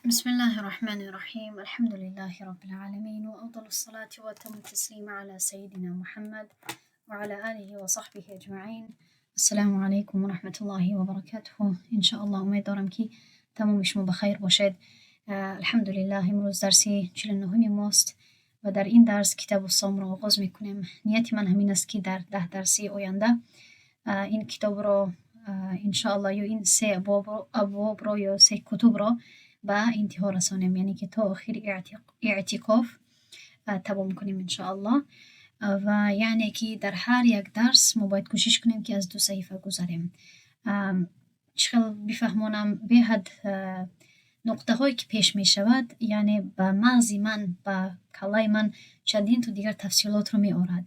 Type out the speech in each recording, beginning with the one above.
بسم الله الرحمن الرحيم، الحمد لله رب العالمين، وأفضل الصلاة وأتم التسليم على سيدنا محمد وعلى آله وصحبه أجمعين. السلام عليكم ورحمة الله وبركاته. ان‌شاءالله умед дорам, ки тамоми шумо ба хайр бошед. Алҳамдулиллаҳ, имрӯз дарси 49-ми мост ва дар ин дарс китобу савмро оғоз мекунем. Нияти ман ҳамин аст, ки дар 10 дарси оянда ин китобро, иншоаллоҳ, ё ин се абвобро ё се кутубро ба интиҳо расонем, яъне ки то охири эътикоф тамом кунем, иншоаллоҳ. Ва яъне ки дар ҳар як дарс мо бояд кӯшиш кунем, ки аз ду саҳифа гузарем. Чӣ хел бифаҳмонам, беҳад нуқтаҳое ки пеш мешавад, яъне ба мағзи ман, ба каллаи ман чандинту дигар тафсилотро меорад.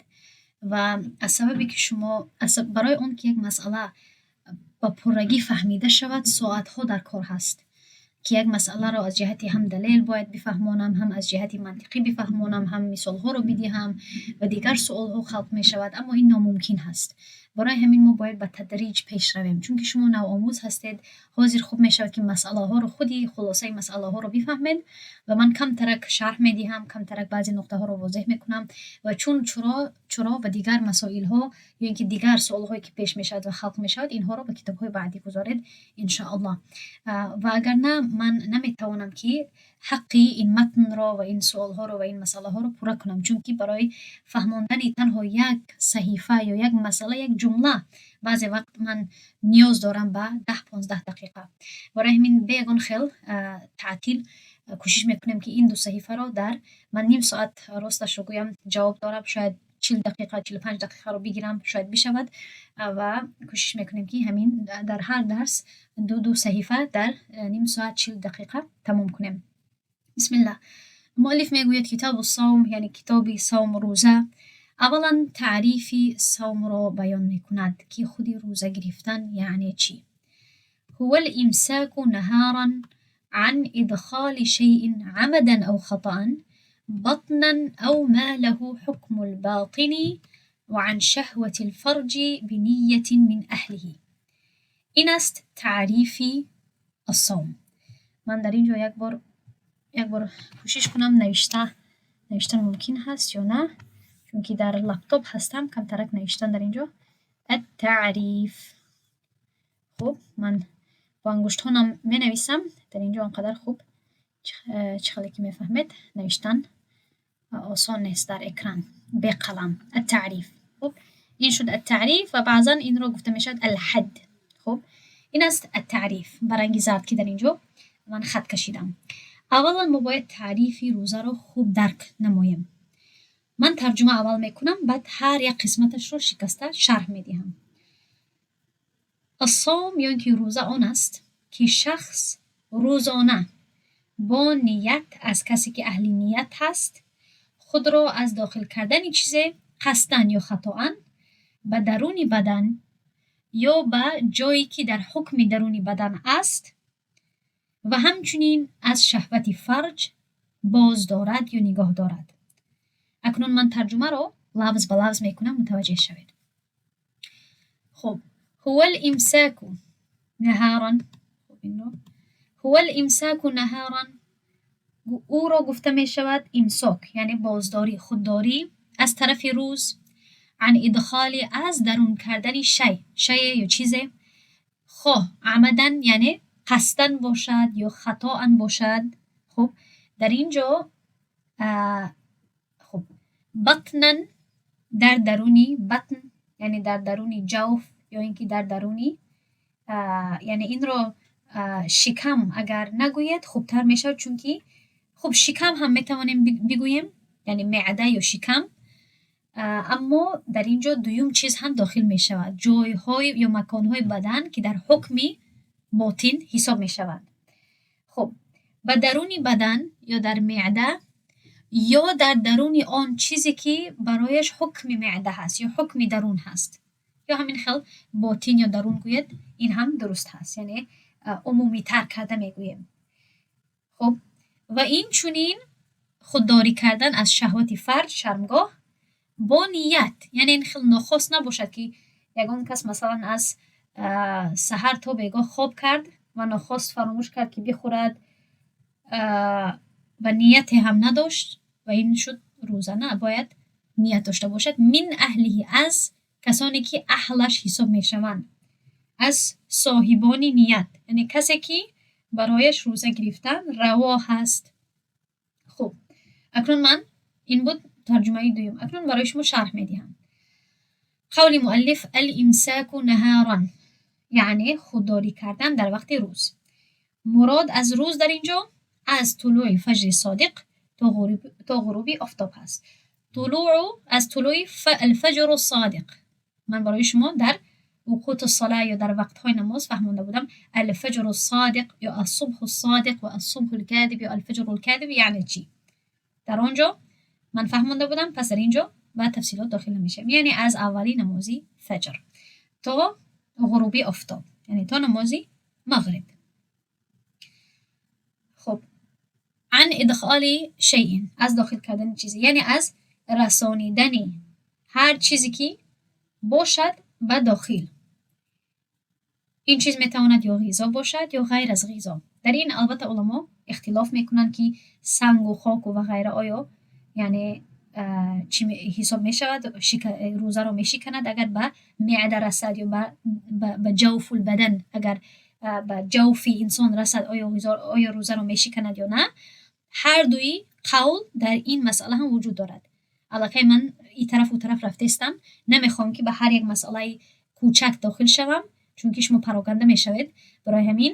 Ва аз сабабе ки шумо, барои он ки як масъала ба пуррагӣ фаҳмида шавад, соатҳо дар кор ҳаст, ки як масъаларо аз ҷиҳати ҳам далел бояд бифаҳмонам, ҳам аз ҷиҳати мантиқӣ бифаҳмонам, ҳам мисолҳоро бидиҳам ва дигар суолҳо халқ мешавад, аммо ин номумкин ҳаст. Барои ҳамин мо бояд ба тадриҷ пеш равем, чунки шумо навомӯз ҳастед. Ҳозир хуб мешавад, ки масъалаҳоро, худи хулосаи масъалаҳоро бифаҳмед ва ман камтарак шарҳ медиҳам, камтарак баъзе нуқтаҳоро возеҳ мекунам ва чун чуро ва дигар масоилҳо ё ин ки дигар суолҳое ки пеш мешавад ва халқ мешавад, инҳоро ба китобҳои баъдӣ гузоред, иншоаллоҳ. Ва агар на, ман наметавонам, ки ҳаққи ин матнро ва ин суолҳоро ва ин масъалаҳоро пурра кунам, чунки барои фаҳмондани танҳо як саҳифа ё як масъала, як ҷумла баъзе вақт ман ниёз дорам ба 10-15 дақиқа. Барои ҳамин бе ягон хел таътил кӯшиш мекунем, ки ин ду саҳифаро дар ман ним соат, росташро гӯям, ҷавоб дорам, шояд 40 дақиқа, 45 дақиқаро бигирам, шояд бишавад. Ва кӯшиш мекунем, ки ҳамин дар ҳар дарс ду ду саҳифа дар ним соат, 40 дақиқа тамом кунем. Бисмиллаҳ. Муаллиф мегӯяд: китобу савм, яъне китоби савм, рӯза. Аввалан таърифи савмро баён мекунад, ки худи рӯза гирифтан яъне чӣ. هو الإمساك نهارا عن إدخال شيء عمدا أو خطأ بطنا أو ما له حكم الباطن وعن شهوة الفرج بنية من أهله. Ин аст таърифи الصوم. Ман дар ин ҷо як бор кӯшиш кунам, навиштан мумкин ҳаст ё на, чунки дар лаптоп ҳастам, камтарак навиштан дар ин ҷо. التعريف. Хуб, ман бо ангуштҳонам менависам, дар ин ҷо он қадар хуб, чӣ хеле ки мефаҳмед, навиштан осон нест дар экран беқалам. التعريف. Хуб, ин шуд التعريف ва баъзан инро гуфта мешавад الحد. Хуб, ин аст التعريف ба ранги зард, ки дар ин ҷо ман хат кашидам. Аввалан мо бояд таърифи рӯзаро хуб дарк намоем. Ман тарҷума аввал мекунам, баъд ҳар як қисматашро шикаста шарҳ медиҳам. الصوم ё ин ки рӯза он аст, ки шахс рӯзона бо ният, аз касе ки аҳли ният ҳаст, худро аз дохил кардани чизе қасдан ё хатоан ба даруни бадан ё ба ҷое, ки дар ҳукми даруни бадан аст, ва ҳамчунин аз шаҳвати фарҷ боз дорад ё нигоҳ дорад. Акнун ман тарҷумаро лафз ба лафз мекунам, мутаваҷҷеҳ шавед. Хуб, هو الإمساك نهارا، هو الإمساك نهارا، ӯро гуфта мешавад имсок, яъне боздорӣ, худдорӣ аз тарафи рӯз, عن إدخال, аз дарун кардани شيء, шайъе ё чизе, хоҳ عمدا, яъне қасдан бошад, ё خطأ бошад. Хуб, дар ин ҷо, хуб, بطنا, дар даруни بطن, яъне дар даруни جوف ё ин ки дар даруни, яъне инро шикам агар нагӯед, хубтар мешавад, чунки хуб, шикам ҳам метавонем бигӯем, яъне معدة ё шикам, аммо дар ин ҷо дуюм чиз ҳам дохил мешавад: ҷойҳои ё маконҳои бадан, ки дар ҳукми ботин ҳисоб мешаванд. Хуб, ба даруни бадан ё дар меъда ё дар даруни он чизе, ки барояш ҳукми меъда ҳаст ё ҳукми дарун ҳаст, ё ҳамин хел ботин ё дарун гӯед, ин ҳам дуруст ҳаст, яъне умумитар карда мегӯем. Хуб, ва инчунин худдорӣ кардан аз шаҳвати фарҷ, шармгоҳ, бо ният, яъне ин хел нохост набошад, ки ягон кас масалан аз саҳар то бегоҳ хоб кард ва нохост фаромӯш кард, ки бихӯрад. Ва нияте ҳам надошт ва ин шуд рӯза. На, бояд ният дошта бошад. Мин аҳлиҳи, аз касоне ки аҳлаш ҳисоб мешаванд, аз соҳибони ният, яъне касе ки барояш рӯза гирифтан раво ҳаст. Хуб, акнун ман ин буд тарҷумаи дуюм. Акнун барои шумо шарҳ медиҳам. Қавли муаллиф: ал-имсоку наҳоран, яъне худдорӣ кардан дар вақти рӯз. Мурод аз рӯз дар инҷо аз тулӯи фаҷри содиқ то ғуруби офтоб ҳаст. Тулӯъ аз тулӯи алфаҷру содиқ. Ман барои шумо дар вуқути сола ё дар вақтҳои намоз фаҳмонда будам, алфаҷру содиқ ё ассубҳу содиқ ва ассубҳул козиб ё алфаҷрул козиб яъне чӣ? Дар он ҷо ман фаҳмонда будам, пас дар инҷо ба тафсилот дохил намешавем. Яъне аз аввали намози фаҷр то ғуруби офтоб, яъне то намози мағриб. Хуб, ан идхоли шайъин, аз дохил кардани чизе, яъне аз расонидани ҳар чизе ки бошад ба дохил. Ин чиз метавонад ё ғизо бошад, ё ғайр аз ғизо. Дар ин албатта уламо ихтилоф мекунанд, ки сангу хоку ва ғайра оё яъне чӣ ҳисоб мешавад, рӯзаро мешиканад, агар ба меъда расад ё ба ҷавфул бадан, агар ба ҷавфи инсон расад, оё рӯзаро мешиканад ё на? Ҳар дуи қавл дар ин масъала ҳам вуҷуд дорад. Аллакай ман ин тараф у тараф рафтаистам, намехоҳам ки ба ҳар як масъалаи кӯчак дохил шавам, чунки шумо пароканда мешавед. Барои ҳамин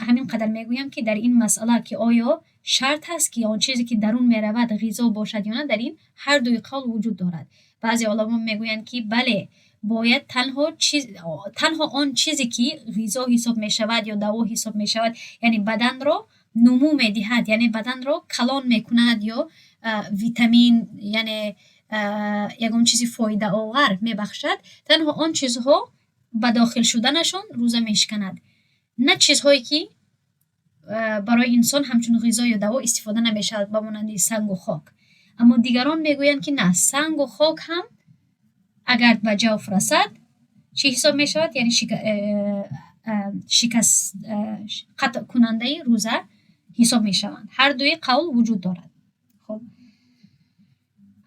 ҳамин қадар мегӯям, ки дар ин масъала, ки оё шарт ҳаст, ки он чизе ки дарун меравад, ғизо бошад ё на, дар ин ҳар дуи қавл вуҷуд дорад. Баъзе уламо мегӯянд, ки бале, бояд танҳо он чизе ки ғизо ҳисоб мешавад ё даво ҳисоб мешавад, яъне баданро нумӯ медиҳад, яъне баданро калон мекунад ё витамин, яъне ягон чизи фоидаовар мебахшад, танҳо он чизҳо ба дохил шуданашон рӯза мешиканад, на чизҳое ки барои инсон ҳамчун ғизо ё даво истифода намешавад, ба монанди сангу хок. Аммо дигарон мегӯянд, ки на, сангу хок ҳам агар ба ҷавф расад, чӣ ҳисоб мешавад? Яъне шикаст, қатъкунандаи рӯза ҳисоб мешаванд. Ҳар дуи қавл вуҷуд дорад. Хуб,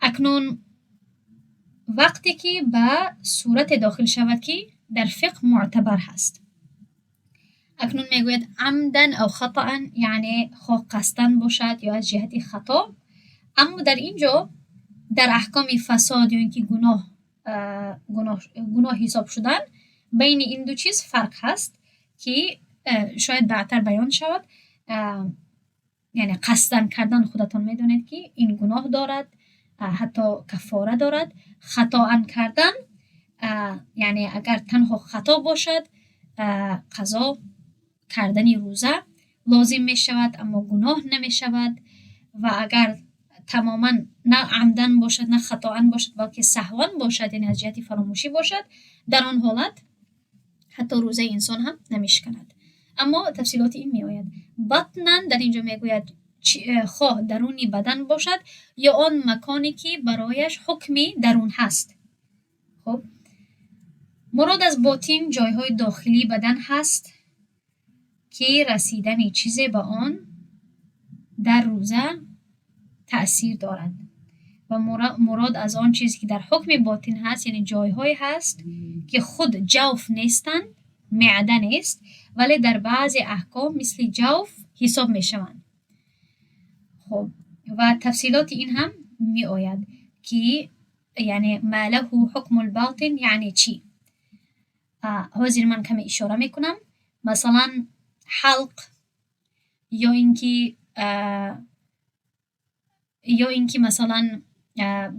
акнун вақте ки ба сурате дохил шавад, ки дар фиқҳ мӯътабар ҳаст. Акнун мегӯяд: амдан ав хатаан, яъне хоҳ қасдан бошад ё аз ҷиҳати хато. Аммо дар ин ҷо дар аҳкоми фасод ё ин ки гуноҳ ҳисоб шудан, байни ин ду чиз фарқ ҳаст, ки шояд баъдтар баён шавад. Яъне қасдан кардан, худатон медонед, ки ин гуноҳ дорад, ҳатто каффора дорад. Хатоан кардан, яъне агар танҳо хато бошад, қазо кардани рӯза лозим мешавад, аммо гуноҳ намешавад. Ва агар тамоман на амдан бошад, на хатоан бошад, балки саҳван бошад, яъне аз ҷиҳати фаромӯшӣ бошад, дар он ҳолат ҳатто рӯзаи инсон ҳам намешиканад. Аммо тафсилоти ин меояд. Батнан дар инҷо мегӯяд, хоҳ даруни бадан бошад ё он маконе ки барояш ҳукми дарун ҳаст. Хуб, мурод аз ботин ҷойҳои дохилии бадан ҳаст, ки расидани чизе ба он дар рӯза таъсир дорад. Ва мурод аз он чизе ки дар ҳукми ботин ҳаст, яъне ҷойҳое ҳаст, ки худ ҷавф нестанд, меъда нест, вале дар баъзе аҳком мисли ҷавф ҳисоб мешаванд. Хуб, ва тафсилоти ин ҳам меояд, ки яъне ма лаҳу ҳукмул ботин яъне чӣ? Ҳозир ман каме ишора мекунам. Масалан, ҳалқ ё ин ки масалан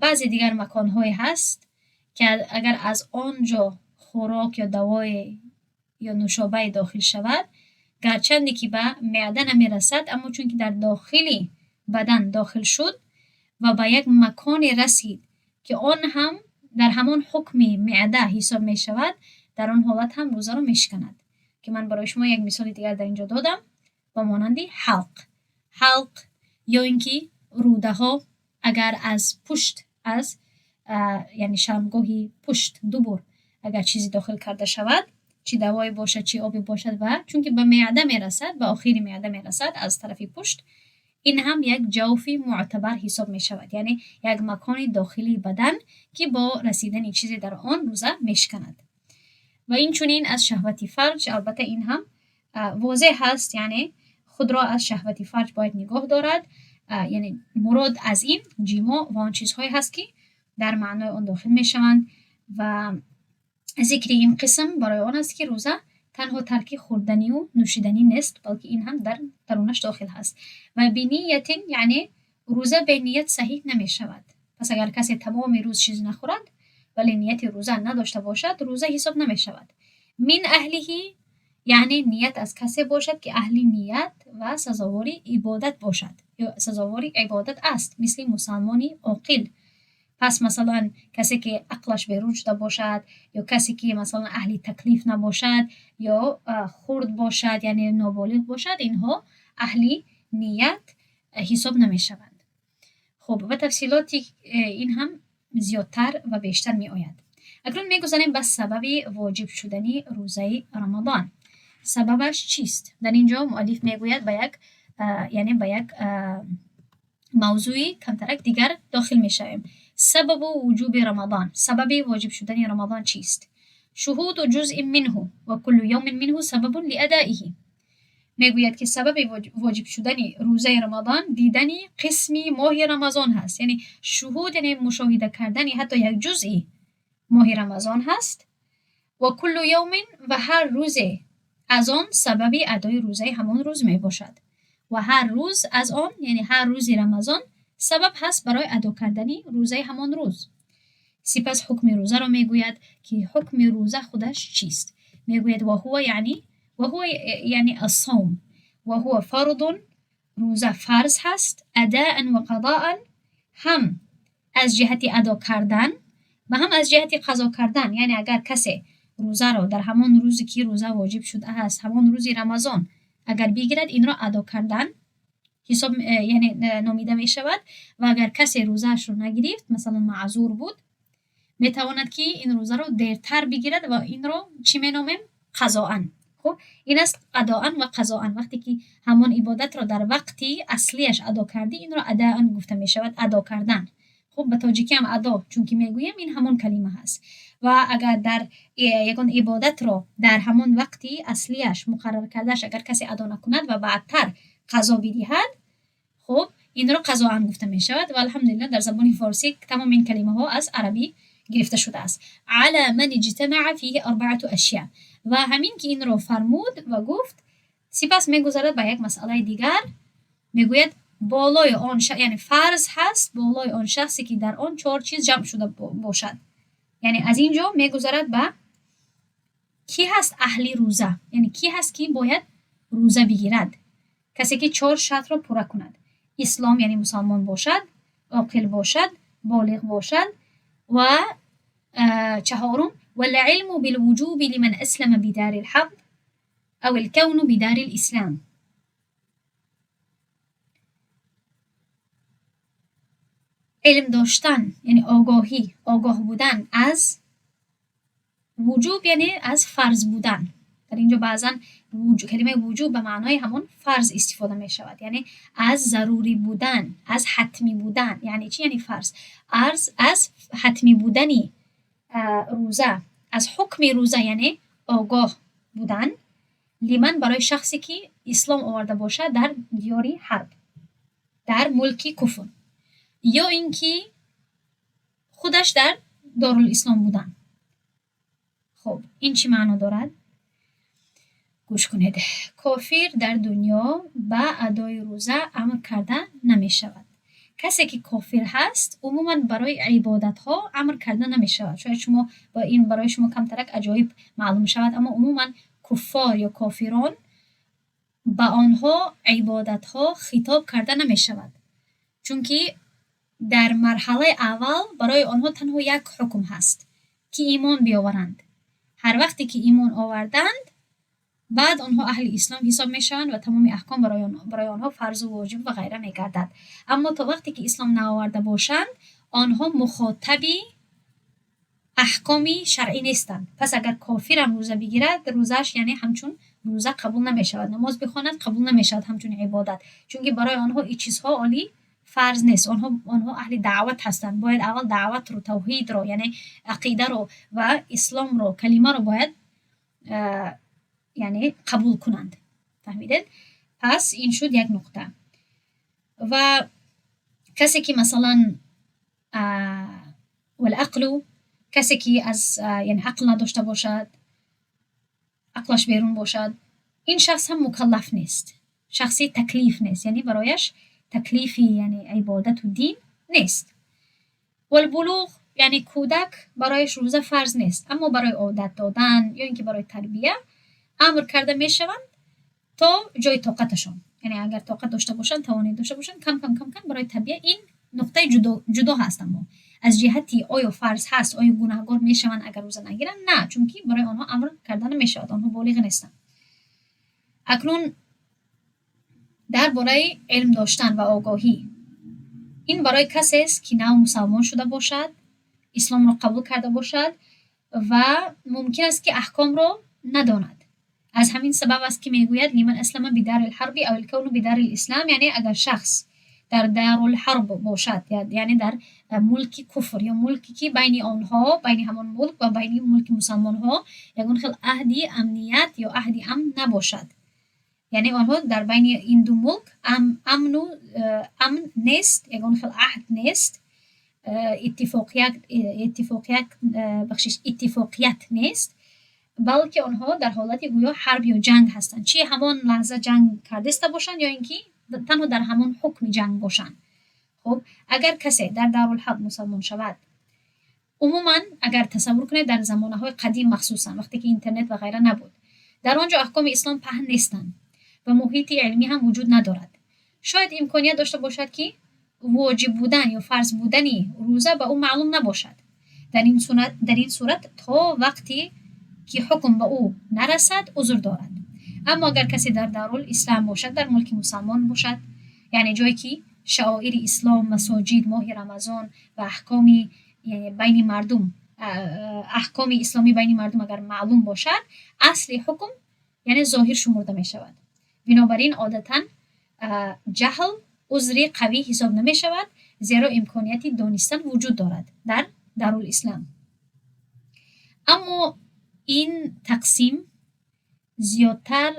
баъзе дигар маконҳое ҳаст, ки агар аз он ҷо хӯрок ё давое ё нӯшобае дохил шавад, гарчанде ки ба меъда намерасад, аммо чунки дар дохили бадан дохил шуд ва ба як маконе расид, ки он ҳам дар ҳамон ҳукми меъда ҳисоб мешавад, дар он ҳолат ҳам рӯзаро мешиканад. Ки ман барои шумо як мисоли дигар дар инҷо додам, ба монанди ҳалқ ё ин ки рӯдаҳо, агар аз пушт, аз яъне шармгоҳи пушт, дубур, агар чизе дохил карда шавад. Чӣ давое бошад, чӣ обе бошад, ва чунки ба меъда мерасад, ба охири меъда мерасад аз тарафи пушт, ин ҳам як ҷавфи муътабар ҳисоб мешавад, яъне як макони дохилии бадан, ки бо расидани чизе дар он рӯза мешиканад. Ва инчунин аз шаҳвати фарҷ, албатта ин ҳам возеҳ ҳаст, яъне худро аз шаҳвати фарҷ бояд нигоҳ дорад, яъне мурод аз ин ҷимоъ ва он чизҳое ҳаст, ки дар маънои он дохил мешаванд. Ва зикри ин қисм барои он аст, ки рӯза танҳо тарки хӯрданию нӯшиданӣ нест, балки ин ҳам дар дарунаш дохил ҳаст. Ва биниятин, яъне рӯза беният саҳиҳ намешавад. Пас агар касе тамоми рӯз чиз нахӯрад, вале нияти рӯза надошта бошад, рӯза ҳисоб намешавад. Мин аҳлиҳи, яъне ният аз касе бошад, ки аҳли ният ва сазовори ибодат бошад ё сазовори ибодат аст, мисли мусалмони оқил. Пас масалан касе ки ақлаш берун шуда бошад, ё касе ки масалан аҳли таклиф набошад, ё хурд бошад, яъне ноболиғ бошад, инҳо аҳли ният ҳисоб намешаванд. Хуб, ва тафсилоти ин ҳам зиёдтар ва бештар меояд. Акнун мегузарем ба сабаби воҷиб шудани рӯзаи Рамазон. Сабабаш чист? Дар ин ҷо муаллиф мегӯяд ба як, яъне ба як мавзӯи камтарак дигар дохил мешавем. Сабабу вуҷуби Рамазон. Сабаби воҷиб шудани Рамазон чист? Шуҳуду ҷузъин минҳу ва куллу явмин минҳу сабабун лиадаиҳи. Мегӯяд, ки сабаби воҷиб шудани рӯзаи Рамазон дидани қисми моҳи Рамазон ҳаст. Яъне шуҳуд, яъне мушоҳида кардани ҳатто як ҷузъи моҳи Рамазон ҳаст. Ва куллу явмин, ва ҳар рӯзе аз он сабаби адои рӯзаи ҳамон рӯз мебошад. Ва ҳар рӯз аз он, яъне ҳар рӯзи Рамазон сабаб ҳаст барои адо кардани рӯзаи ҳамон рӯз. Сипас ҳукми рӯзаро мегӯяд, ки ҳукми рӯза худаш чист? Мегӯяд ва ҳува, яъне ва ҳува, яъне ас-савм, ва ҳува фардун, рӯза фарз ҳаст, адаан ва қазоан, ҳам аз ҷиҳати адо кардан ва ҳам аз ҷиҳати қазо кардан. Яъне агар касе рӯзаро дар ҳамон рӯзе ки рӯза воҷиб шудааст, ҳамон рӯзи Рамазон агар бигирад, инро адо кардан ҳисоб, яъне номида мешавад. Ва агар касе рӯзаашро нагирифт, масалан маъзур буд, метавонад ки ин рӯзаро дертар бигирад ва инро чӣ меномем? Қазоан. Хуб, ин аст адоан ва қазоан. Вақте ки ҳамон ибодатро дар вақти аслияш адо кардӣ, инро адаан гуфта мешавад, адо кардан. Хуб, ба тоҷикӣ ҳам адо чунки мегӯем, ин ҳамон калима ҳаст. Ва агар дар ягон ибодатро дар ҳамон вақти аслияш муқаррар кардааш агар касе адо накунад ва баъдтар қазо бидиҳад, хуб, инро қазоан гуфта мешавад. Ва алҳамдулиллаҳ, дар забони форсӣ тамоми ин калимаҳо аз арабӣ гирифта шудааст. Ала ман иҷтамаа фиҳи арбаату ашя. Ва ҳамин ки инро фармуд ва гуфт, сипас мегузарад ба як масъалаи дигар. Мегӯяд болои он, яъне фарз ҳаст болои он шахсе, ки дар он чор чиз ҷамъ шуда бошад. Яъне аз ин ҷо мегузарад ба кӣ ҳаст аҳли рӯза, яъне кӣ ҳаст, ки бояд рӯза бигирад? Касе ки чор шартро пурра кунад: ислом, яъне мусалмон бошад, оқил бошад, болиғ бошад. Ва чаҳорум, валилму билвуҷуби лиман аслама бидари лҳарб ав лкавну бидари лислам. Илм доштан, яъне огоҳӣ, огоҳ будан аз вуҷуб, яъне аз фарз будан. Дар ин ҷо баъзан калимаи вуҷуб ба маънои ҳамон фарз истифода мешавад, яъне аз зарурӣ будан, аз ҳатмӣ будан. Яъне чӣ? Яъне фарз, аз ҳатмӣ будани рӯза, аз ҳукми рӯза, яъне огоҳ будан. Лиман, барои шахсе ки ислом оварда бошад дар диёри ҳарб, дар мулки куфр, ё ин ки худаш дар дорулислом будан. Хуб, ин чӣ маъно дорад? Гӯш кунед. Кофир дар дунё ба адои рӯза амр карда намешавад. Касе ки кофир ҳаст, умуман барои ибодатҳо амр карда намешавад. Шояд шумо ин барои шумо камтарак аҷоиб маълум шавад, аммо умуман куффор ё кофирон, ба онҳо ибодатҳо хитоб карда намешавад, чунки дар марҳалаи аввал барои онҳо танҳо як ҳукм ҳаст, ки имон биёваранд. Ҳар вақте ки имон оварданд, баъд онҳо аҳли ислом ҳисоб мешаванд ва тамоми аҳком барои онҳо фарзу воҷиб ва ғайра мегардад. Аммо то вақте ки ислом наоварда бошанд, онҳо мухотаби Аҳкоми шаръӣ нестанд. Пас агар кофирам рӯза бигирад, рӯзааш, яъне, ҳамчун рӯза қабул намешавад, намоз бихонад, қабул намешавад ҳамчун ибодат, чунки барои онҳо ин чизҳо олӣ фарз нест. Онҳо аҳли даъват ҳастанд. Бояд аввал даъватро, тавҳидро, яъне ақидаро ва исломро, калимаро бояд, яъне, қабул кунанд. Фаҳмидед? Пас ин шуд як нуқта. Ва касе ки, масалан, والعقل, касе ки аз, яъне, ақл надошта бошад, ақлаш берун бошад, ин шахс ҳам мукаллаф нест, шахси таклиф нест, яъне барояш таклифи, яъне, ибодату дин нест. والبلوغ, яъне кӯдак, барояш рӯза фарз нест, аммо барои одат додан ё ин ки барои тарбия амр карда мешаванд то ҷои тоқаташон, яъне агар тоқат дошта бошанд, тавоноӣ дошта бошанд, кам кам, кам кам барои тарбия. Ин нуқтаи ҷудо ҳаст. Аммо аз ҷиҳати оё фарз ҳаст, оё гунаҳгор мешаванд, агар рӯза нагиранд, на, чунки барои онҳо амр карда намешавад, онҳо болиғ нестанд. Акнун дар бораи илм доштан ва огоҳӣ. Ин барои касест, ки нав мусалмон шуда бошад, исломро қабул карда бошад ва мумкин аст, ки аҳкомро надонад. Аз ҳамин сабаб аст, ки мегӯяд: لمن أسلم بدار الحرب أو الكون بدار الإسلام. Яъне агар шахс дар дарулҳарб бошад, яъне дар мулки куфр ё мулке, ки байни онҳо, байни ҳамон мулк ва байни мулки мусалмонҳо ягон хел аҳди амният ё аҳди амн набошад, яъне онҳо дар байни ин ду мулк амну амн нест, ягон хел аҳд нест, иттифоқият, бахшиш, иттифоқият нест, балки онҳо дар ҳолати гӯё ҳарб ё ҷанг ҳастанд, чи ҳамон лаҳза ҷанг кардаиста бошанд ё ин ки танҳо дар ҳамон ҳукми ҷанг бошанд. Хуб, агар касе дар дарулҳарб мусалмон шавад, умуман, агар тасаввур кунед, дар замонаҳои қадим, махсусан вақте ки интернет ва ғайра набуд, дар он ҷо аҳкоми ислом паҳн нестанд ва муҳити илмӣ ҳам вуҷуд надорад, шояд имконият дошта бошад, ки воҷиб будан ё фарз будани рӯза ба ӯ маълум набошад. Дар ин сурат то вақте ки ҳукм ба ӯ нарасад, узр дорад. Аммо агар касе дар дарул ислам бошад, дар мулки мусалмон бошад, яъне ҷое ки шаоири ислом, масоҷид, моҳи Рамазон ва аҳкоми байни мардум, аҳкоми исломӣ байни мардум агар маълум бошад, асли ҳукм, яъне, зоҳир шумурда мешавад. Бинобар ин одатан ҷаҳл узри қавӣ ҳисоб намешавад, зеро имконияти донистан вуҷуд дорад дар дарулислам. Аммо ин тақсим зиёдтар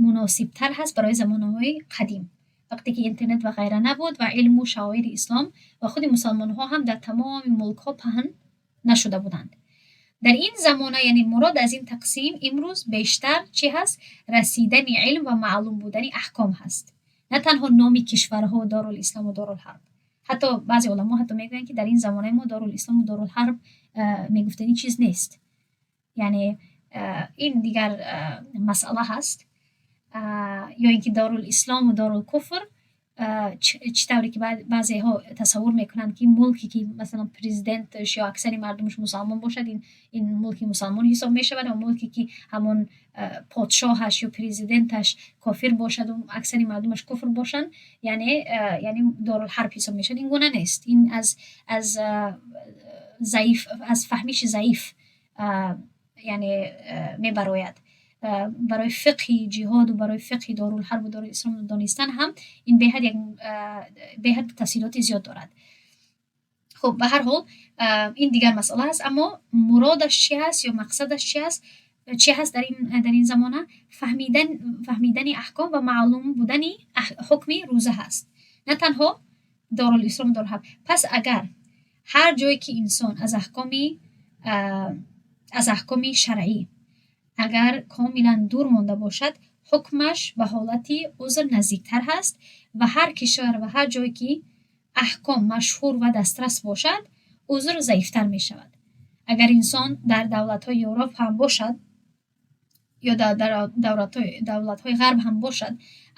муносибтар ҳаст барои замонаҳои қадим, вақте ки интернет ва ғайра набуд ва илму шаоири ислом ва худи мусалмонҳо ҳам дар тамоми мулкҳо паҳн нашуда буданд. Дар ин замона, яъне мурод аз ин тақсим имрӯз бештар чӣ ҳаст? Расидани илм ва маълум будани аҳком ҳаст, на танҳо номи кишварҳо, дорулисламу дорулҳарб. Ҳатто баъзе уламо ҳатто мегӯянд, ки дар ин замонаи мо дорулислому дорулҳарб мегуфтани чиз нест. Яъне ин дигар масъала ҳаст. Ё ин ки дорулислому дорулкуфр, чӣ тавре ки баъзеҳо тасаввур мекунанд, ки мулке ки, масалан, президенташ ё аксари мардумаш мусалмон бошад, ин мулки мусалмон ҳисоб мешавад ва мулке ки ҳамон подшоҳаш ё президенташ кофир бошаду аксари мардумаш куфр бошанд, яъне дорулҳарб ҳисоб мешавад. Ин гуна нест. Ин аз заиф, аз фаҳмиши заиф, яъне, мебарояд. Барои фиқҳи ҷиҳоду барои фиқҳи дорулҳарбу дорулислом донистан ҳам ин беҳад як беҳад тафсилоти зиёд дорад. Хуб, ба ҳар ҳол, ин дигар масъала аст. Аммо муродаш чӣ ҳаст ё мақсадаш чӣ ҳаст, чӣ ҳаст дар ин замона? Фаҳмидани аҳком ва маълум будани ҳукми рӯза ҳаст, на танҳо дорулислом, дорулҳарб. Пас агар ҳар ҷое ки инсон аз аҳкоми шаръӣ агар комилан дур монда бошад, ҳукмаш ба ҳолати узр наздиктар ҳаст ва ҳар кишвар ва ҳар ҷое ки аҳком машҳур ва дастрас бошад, узр заифтар мешавад. Агар инсон дар давлатҳои Европ ҳам бошад ё дар давлатҳои ғарб ҳам бошад,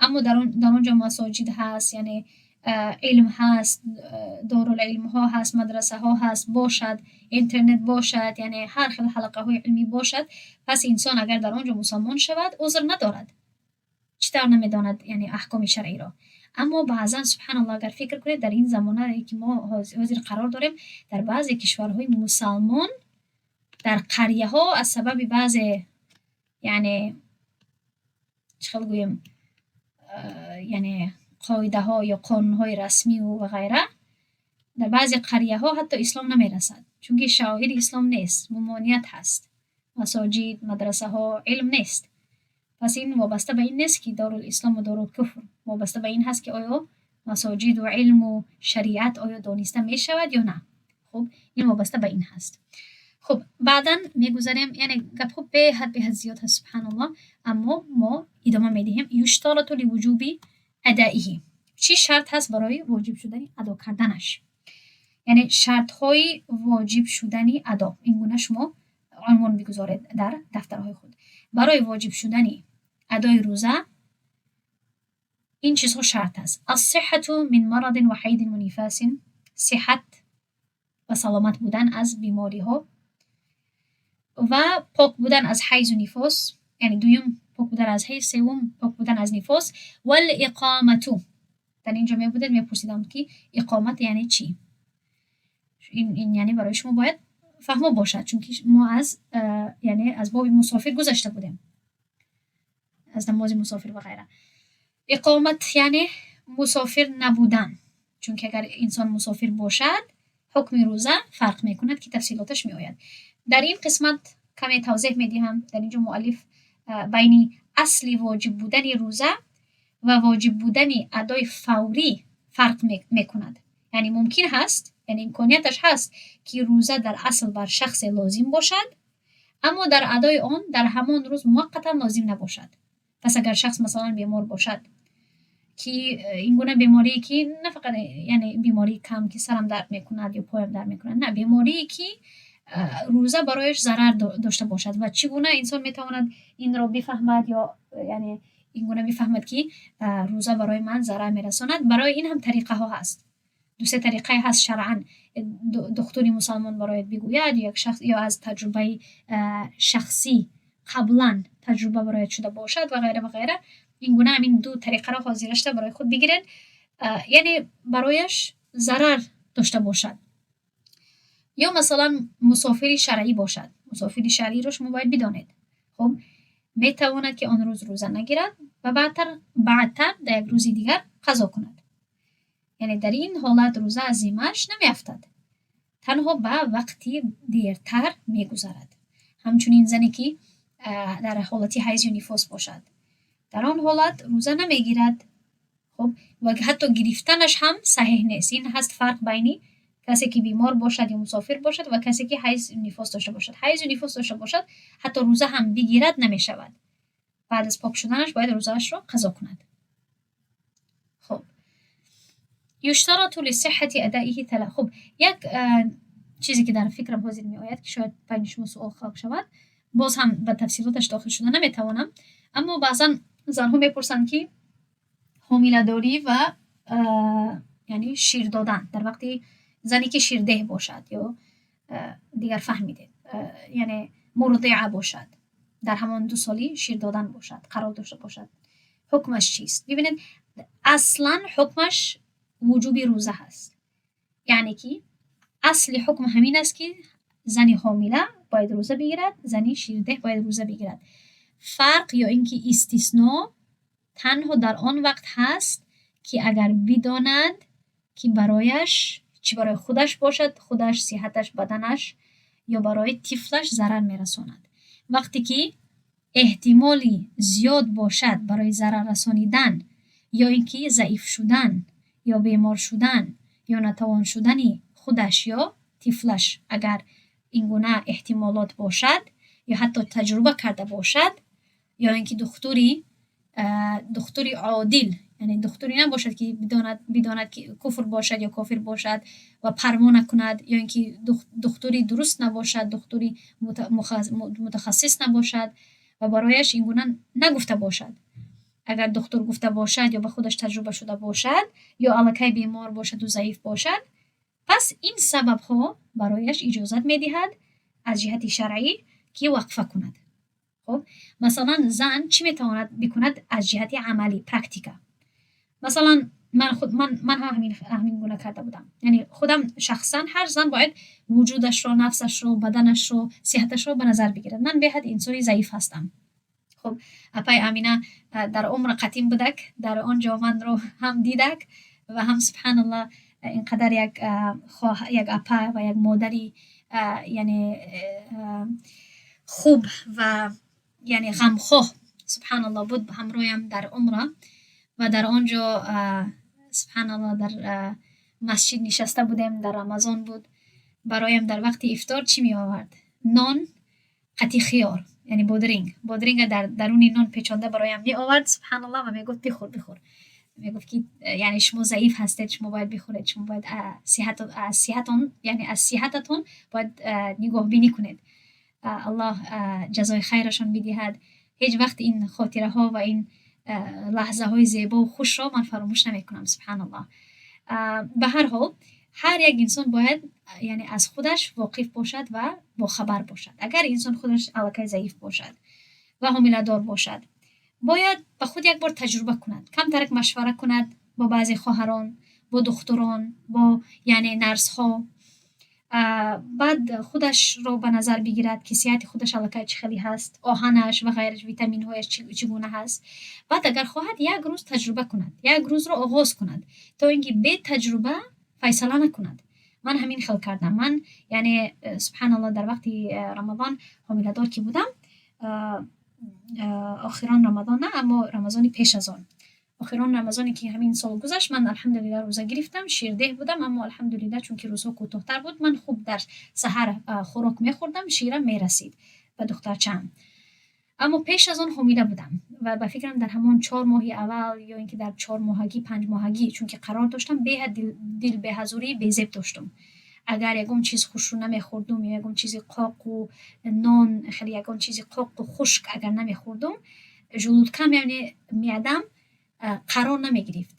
аммо дар он ҷо масоҷид ҳаст, яъне илм ҳаст, дорулилмҳо ҳаст, мадрасаҳо ҳаст бошад, интернет бошад, яъне ҳар хел ҳалқаҳои илмӣ бошад, пас инсон агар дар он ҷо мусалмон шавад, узр надорад. Чӣ тавр намедонад, яъне, аҳкоми шаръиро? Аммо баъзан, субҳаналлоҳ, агар фикр кунед, дар ин замонае ки мо ҳозир қарор дорем, дар баъзе кишварҳои мусалмон Дар қарияҳо аз сабаби баъзе, яъне чӣ хел гӯем, яъне қоидаҳо ё қонунҳои расмиву ва ғайра, дар баъзе қарияҳо ҳатто ислом намерасад, чунки шаоири ислом нест, мумоният ҳаст, масоҷид, мадрасаҳо, илм нест. Пас ин вобаста ба ин нест, ки дорул ислому дорул куфр, вобаста ба ин ҳаст, ки оё масоҷиду илму шариат оё дониста мешавад ё на. Хуб, ин вобаста ба ин ҳаст. Хуб, баъдан мегузарем, яъне гапҳо беҳад беҳад зиёд ҳаст, субҳаналлоҳ, аммо мо идома медиҳем. Юштарату ливуҷуби адаиҳи. Чӣ шарт ҳаст барои воҷиб шудани адо карданаш? Яъне шартҳои воҷиб шудани адо. Ин гуна шумо унвон бигузоред дар дафтарҳои худ. Барои воҷиб шудани адои рӯза ин чизҳо шарт аст. Ассиҳату мин марадин ва ҳайдин ва нифасин. Сиҳат ва саломат будан аз бемориҳо ва пок будан аз ҳайзу нифос, яъне дуюм пок будан аз ҳайз, севум пок будан аз нифос. Вал иқомату. Дар ин ҷо мебудед, мепурсидам, ки иқомат яъне чӣ? Ин яъне барои шумо бояд фаҳмо бошад, чунки мо аз яъне аз боби мусофир гузашта будем, аз намози мусофир ва ғайра. Иқомат яъне мусофир набудан, чунки агар инсон мусофир бошад, ҳукми рӯза фарқ мекунад, ки тафсилоташ меояд. Дар ин қисмат каме тавзеҳ медиҳам. Дар ин ҷо муаллиф байни асли воҷиб будани рӯза ва воҷиб будани адои фаврӣ фарқ мекунад. Яъне мумкин ҳаст, яъне имконияташ ҳаст, ки рӯза дар асл бар шахсе лозим бошад, аммо дар адои он дар ҳамон рӯз муваққатан лозим набошад. Пас агар шахс масалан бемор бошад, ки ин гуна беморие, ки на фақат яъне бемории кам, ки сарам дард мекунад ё поям дард мекунад, на, беморие, ки рӯза барояш зарар дошта бошад. Ва чӣ гуна инсон метавонад инро бифаҳмад ё яъне ин гуна бифаҳмад, ки рӯза барои ман зарар мерасонад? Барои ин ҳам тариқаҳо ҳаст, дусе тариқае ҳаст шаръан: духтури мусалмон барояд бигӯяд ё як шахс, ё аз таҷрибаи шахсӣ, қаблан таҷриба барояд шуда бошад ва ғайра ва ғайра. Ин гуна ҳамин ду тариқаро ҳозирашта барои худ бигиред. Яъне барояш зарар дошта бошад ё масалан мусофири шаръӣ бошад. Мусофири шаръиро шумо бояд бидонед. Хуб, метавонад, ки он рӯз рӯза нагирад ва баъдтар дар як рӯзи дигар қазо кунад. Яъне дар ин ҳолат рӯза аз зиммааш намеафтад, танҳо ба вақти дертар мегузарад. Ҳамчунин зане, ки дар ҳолати ҳайзу нифос бошад, дар он ҳолат рӯза намегирад. Хуб, ва ҳатто гирифтанаш ҳам саҳеҳ нест. Ин ҳаст фарқ байни касе, ки бемор бошад ё мусофир бошад, ва касе, ки ҳайз нифос дошта бошад. Ҳайзу нифос дошта бошад, ҳатто рӯза ҳам бигирад, намешавад. Баъд аз пок шуданаш бояд рӯзаашро қазо кунад. Хуб, юштарату лисиҳати адаиҳи тала. Хуб, як чизе, ки дар фикрам ҳозир меояд, ки шояд байни шумо суол халқ шавад, боз ҳам ба тафсилоташ дохил шуда наметавонам, аммо баъзан занҳо мепурсанд, ки ҳомиладорӣ ва яъне шир додан, дар вақти зане, ки ширдеҳ бошад ё дигар фаҳмидед, яъне мурдиа бошад, дар ҳамон 2 соли шир додан бошад, қарор дошта бошад, ҳукмаш чист? Бибинед, аслан ҳукмаш вуҷуби рӯза ҳаст, яъне ки асли ҳукм ҳамин аст, ки зани ҳомила бояд рӯза бигирад, зани ширдеҳ бояд рӯза бигирад. Фарқ ё ин ки истисно танҳо дар он вақт ҳаст, ки агар бидонад, ки барояш, чӣ барои худаш бошад, худаш, сиҳаташ, баданаш, ё барои тифлаш зарар мерасонад. Вақте ки эҳтимоли зиёд бошад барои зарар расонидан ё ин ки заиф шудан ё бемор шудан ё натавон шудани худаш ё тифлаш, агар ин гуна эҳтимолот бошад ё ҳатто таҷриба карда бошад, ё ин ки духтури одил, яъне духтуре набошад, ки бидонад, ки куфр бошад ё кофир бошад ва парво накунад, ё ин ки духтури дуруст набошад, духтури мутахассис набошад ва барояш ин гуна нагуфта бошад. Агар духтур гуфта бошад ё ба худаш таҷриба шуда бошад, ё аллакай бемор бошаду заиф бошад, пас ин сабабҳо барояш иҷозат медиҳад аз ҷиҳати шаръӣ, ки вақфа кунад. Хуб, масалан, зан чӣ метавонад бикунад аз ҷиҳати амалӣ, практика? Масалан, ман худ ман ҳам ҳамин гуна карда будам, яъне худам шахсан. Ҳар зан бояд Вуҷудашро, нафсашро, баданашро, сиҳаташро ба назар бигирад. Ман беҳад инсони заиф ҳастам. Хуб, апаи Амина дар умра қатим будак, дар он ҷо манро ҳам дидак ва ҳам, субҳаналлоҳ, инқадар як апа ва як модари, яъне, хуб ва, яъне, ғамхоҳ, субҳаналлоҳ, буд ҳамроҳам дар умра. Ва дар он ҷо, субҳаналлоҳ, дар масҷид нишаста будем, дар Рамазон буд. Бароям дар вақти ифтор чӣ меовард? Нон қати хиёр, яъне бодринг. Бодринга дар даруни нон печонда бароям меовард, субҳаналлоҳ, ва мегуфт: «Бихӯр, бихӯр». Мегуфт, ки, яъне, шумо заиф ҳастед, шумо бояд бихӯред, шумо бояд аз сиҳатон, яъне аз сиҳататон бояд нигоҳбинӣ кунед. Аллоҳ ҷазои хайрашон бидиҳад. Ҳеҷ вақт ин хотираҳо ва ин лаҳзаҳои зебову хушро ман фаромӯш намекунам, субҳаналлоҳ. Ба ҳар ҳол, ҳар як инсон бояд, яъне, аз худаш воқиф бошад ва бохабар бошад. Агар инсон худаш аллакай заиф бошад ва ҳомиладор бошад, бояд ба худ як бор таҷриба кунад, камтарак машвара кунад бо баъзе хоҳарон, бо духтурон, бо, яъне, нарсҳо. Баъд худашро ба назар бигирад, ки сиҳати худаш аллакай чӣ хеле ҳаст, оҳанаш ва ғайраш, витаминҳояш чӣ гуна ҳаст. Баъд, агар хоҳад, як рӯз таҷриба кунад, як рӯзро оғоз кунад, то ин ки бетаҷруба файсала накунад. Ман ҳамин хел кардам. Ман, яъне, субҳаналлоҳ, дар вақти Рамазон ҳомиладор ки будам, охирон Рамазон на, аммо Рамазони пеш аз он, охирон Рамазоне ки ҳамин сол гузашт, ман, алҳамдулилла, рӯза гирифтам, ширдеҳ будам, аммо, алҳамдулилла, чунки рӯзҳо кӯтоҳтар буд, ман хуб дар саҳар хӯрок мехӯрдам, ширам мерасид ба духтарчаам. Аммо пеш аз он ҳомила будам ва, ба фикрам, дар ҳамон 4 моҳи аввал ё ин ки дар 4 моҳагӣ, 5 моҳагӣ, чунки қарор доштам, беҳад дилбеҳазурии безеб доштум. Агар ягон чиз хушрӯ намехӯрдум ё ягон чизи қоқу нон, хеле ягон чизи қоқу хушк агар намехӯрдум, желудкам, яъне меъдам, қарор намегирифт.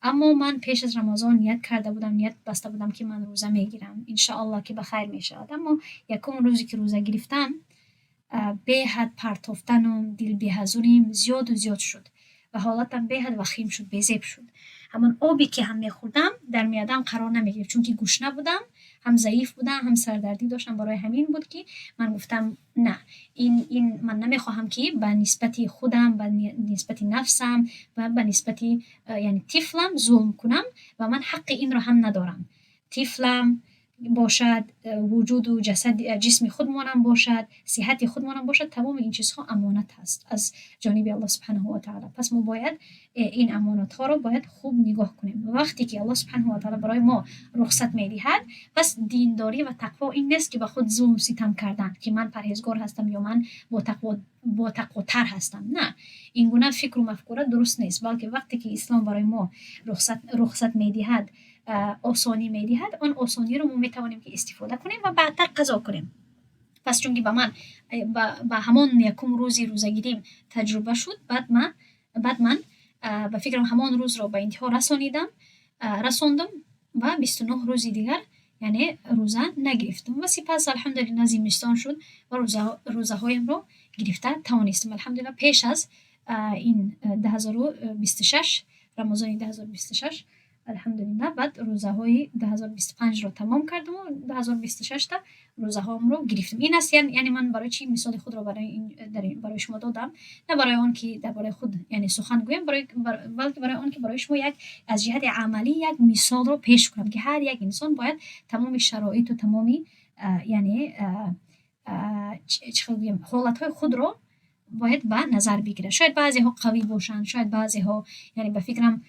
Аммо ман пеш аз Рамазон ният карда будам, ният баста будам, ки ман рӯза мегирам, иншоаллоҳ, ки ба хайр мешавад. Аммо якум рӯзе ки рӯза гирифтам, беҳад партофтану дилбеҳазурим зиёду зиёд шуд ва ҳолатам беҳад вахим шуд, безеб шуд. Ҳамон обе ки ҳам мехӯрдам, дар меъдам қарор намегирифт, чунки гушна будам, ҳам заиф будам, ҳам сардардӣ доштам. Барои ҳамин буд, ки ман гуфтам: «На, ин ман намехоҳам, ки ба нисбати худам, ба нисбати нафсам ва ба нисбати, яъне, тифлам зулм кунам ва ман ҳаққи инро ҳам надорам». Тифлам бошад, вуҷуду ҷасад, ҷисми худмонам бошад, сиҳати худмонам бошад, тамоми ин чизҳо амонат ҳаст аз ҷониби Аллоҳ субҳанаҳу ва таъала. Пас мо бояд ин амонатҳоро бояд хуб нигоҳ кунем. Ва вақте ки Аллоҳ субҳанаҳу ва таъала барои мо рухсат медиҳад, пас диндорӣ ва тақво ин нест, ки ба худ зулму ситам кардан, ки ман парҳезгор ҳастам ё ман ботақвотар ҳастам. На, ин гуна фикру мафкура дуруст нест, балки вақте ки ислом барои мо рухсат медиҳад, осонӣ медиҳад, он осониро мо метавонем, ки истифода кунем ва баъдтар қазо кунем. Пас чунки ба ман ба ҳамон якум рӯзи рӯзагирим таҷриба шуд, баъд ман, ба фикрам, ҳамон рӯзро ба интиҳо расонидам, расондам ва 29 рӯзи дигар, яъне, рӯза нагирифтам. Ва сипас, алҳамдулилла, зимистон шуд ва рӯзаҳоямро гирифта тавонистам, алҳамдулилла. Пеш аз ин 2026, Рамазони 2026, алҳамдулилла, баъд рӯзаҳои 2025-ро тамом кардаму 2026-та рӯзаҳоамро гирифтам. Ин аст, яъне, ман барои чӣ мисоли худро барои шумо додам? На барои он ки дар бораи худ, яъне, сухан гӯям, балки барои он ки барои шумо як аз ҷиҳати амалӣ як мисолро пеш кунам, ки ҳар як инсон бояд тамоми шароиту тамоми, яъне, чӣ хел гӯям, ҳолатҳои худро бояд ба назар бигирад. Шояд баъзеҳо қавӣ бошанд, шояд баъзеҳо, яъне, ба фикрам,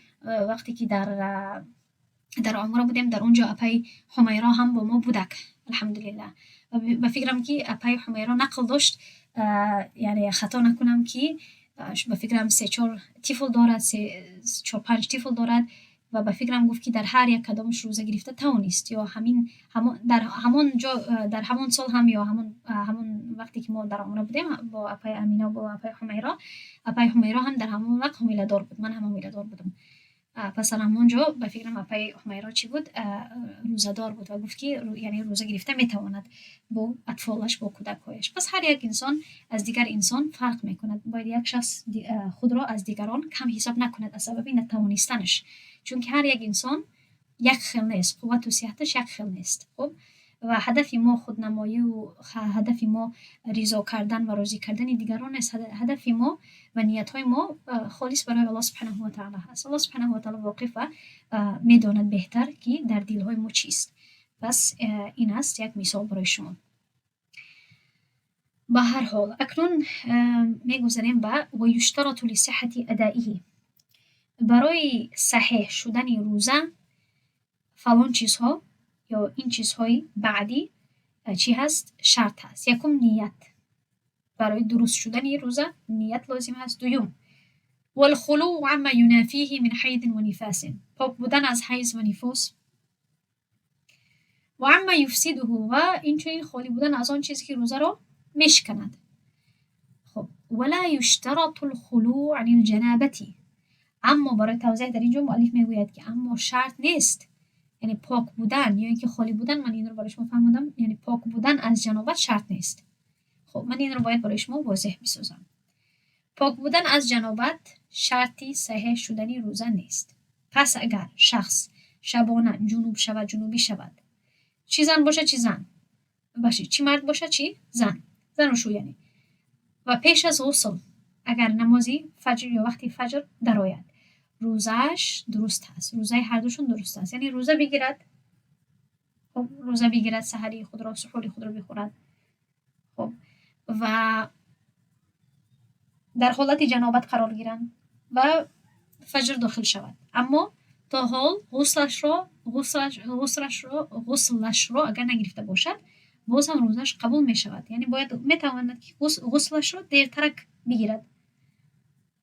вақте ки дар умра будем, дар он ҷо апаи Ҳумайро ҳам бо мо будак, алҳамдулилла. Ба фикрам, ки апаи Ҳумайро нақл дошт, яъне, хато накунам, ки, ба фикрам, се чор тифл дорад, се чор панҷ тифл дорад. Ва, ба фикрам, гуфт, ки дар ҳар як кадомаш рӯза гирифта тавонист ё ҳамин дар ҳамон ҷо, дар ҳамон сол ҳам ё ҳамон вақте ки мо дар умра будем бо апаи Амина, бо апаи Ҳумайро, апаи Ҳумайро ҳам дар ҳамон вақт ҳомиладор буд, ман ҳам ҳомиладор будам. Пас дар ҳамон ҷо, ба фикрам, апаи Ҳумайро чӣ буд, рӯзадор буд ва гуфт, ки, яъне, рӯза гирифта метавонад бо атфолаш, бо кӯдакҳояш. Пас ҳар як инсон аз дигар инсон фарқ мекунад. Бояд як шахс худро аз дигарон кам ҳисоб накунад аз сабаби натавонистанаш, чунки ҳар як инсон як хел нест, қуввату сиҳаташ як хел нест. Хуб. Ва ҳадафи мо худнамоию ҳадафи мо ризо кардан ва розӣ кардани дигарон нест. Ҳадафи мо ва ниятҳои мо холис барои Аллоҳ субҳанаҳу ва таъоло ҳаст. Аллоҳ субҳанаҳу ва таъоло воқиф ва медонад беҳтар, ки дар дилҳои мо чист. Пас ин аст як мисол барои шумо. Ба ҳар ҳол, акнун мегузарем ба ва юштарату лисиҳҳати адаиҳи. Барои саҳеҳ шудани рӯза фалон чизҳо ё ин чизҳои баъдӣ чӣ ҳаст? Шарт ҳаст. Якум, ният. Барои дуруст шудани рӯза ният лозим аст. Дуюм, валхулӯ амма юнафиҳи мин ҳайдин ва нифасин. Пок будан аз ҳайз ва нифос. Ва амма юфсидуҳу, ва инчунин холӣ будан аз он чизе, ки рӯзаро мешиканад. Хуб, вала юштарату лхулӯ ани лҷанабати. Аммо барои тавзеҳ дар ин ҷо муаллиф мегӯяд, ки аммо шарт нест, яъне пок будан ё ин ки холӣ будан, ман инро барои шумо фаҳмондам, яъне пок будан аз ҷанобат шарт нест. Хуб, ман инро бояд барои шумо возеҳ бисозам. Пок будан аз ҷанобат шарти саҳеҳ шудани рӯза нест. Пас агар шахс шабона ҷунуб шавад, ҷунубӣ шавад, чӣ зан бошад, чӣ зан, бахшед, чӣ мард бошад, чӣ зан, зану шӯ яъне, ва пеш аз ғусл агар намози фаҷр ё вақти фаҷр дарояд, рӯзааш дуруст ҳаст, рӯзаи ҳардушон дуруст аст. Яъне рӯза бигирад, хуб, рӯза бигирад, саҳарии худро, суҳури худро бихӯрад, хуб, ва дар ҳолати ҷанобат қарор гиранд ва фаҷр дохил шавад. Аммо то ҳол ғуслашро агар нагирифта бошад, боз ҳам рӯзааш қабул мешавад. Яъне бояд метавонад, ки ғуслашро дертарак бигирад.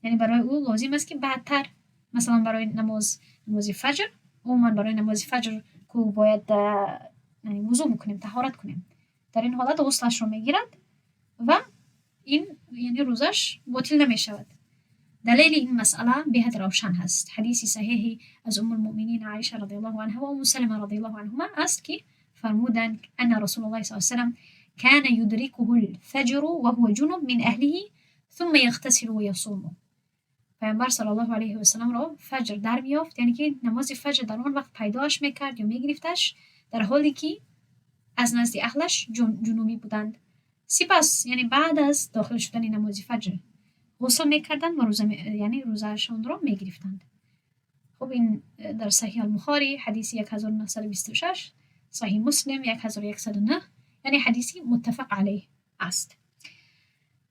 Яъне барои ӯ лозим аст, ки баъдтар, масалан, барои намози фаҷр, умуман барои намози фаҷр ку бояд вузӯ бикунем, таҳорат кунем. Дар ин ҳолат ғуслашро мегирад ва ин яъне рӯзаш ботил намешавад. Далели ин масъала беҳад равшан ҳаст. Ҳадиси саҳеҳи аз Уммулмуъминин Аиша радиаллоҳу анҳа ва Умму Салама радиаллоҳу анҳума аст, ки фармуданд: анна Расулуллоҳи саллаллоҳу алайҳи васаллам кана юдрикуҳу лфаҷру ва ҳува ҷунуб мин аҳлиҳи сумма яғтасилу ва ясуму. Паёмбар саллаллоҳу алайҳи васалламро фаҷр дар меёфт, яъне ки намози фаҷр дар он вақт пайдоаш мекард ё мегирифташ, дар ҳоле ки аз назди аҳлаш ҷунубӣ буданд. Сипас, яъне баъд аз дохил шудани намози фаҷр, ғусл мекарданд ва рӯза, яъне рӯзаашонро мегирифтанд. Хуб, ин дар Саҳиҳ Албухорӣ ҳадиси 1926, Саҳиҳ Муслим 1109, яъне ҳадиси муттафақ алайҳ аст.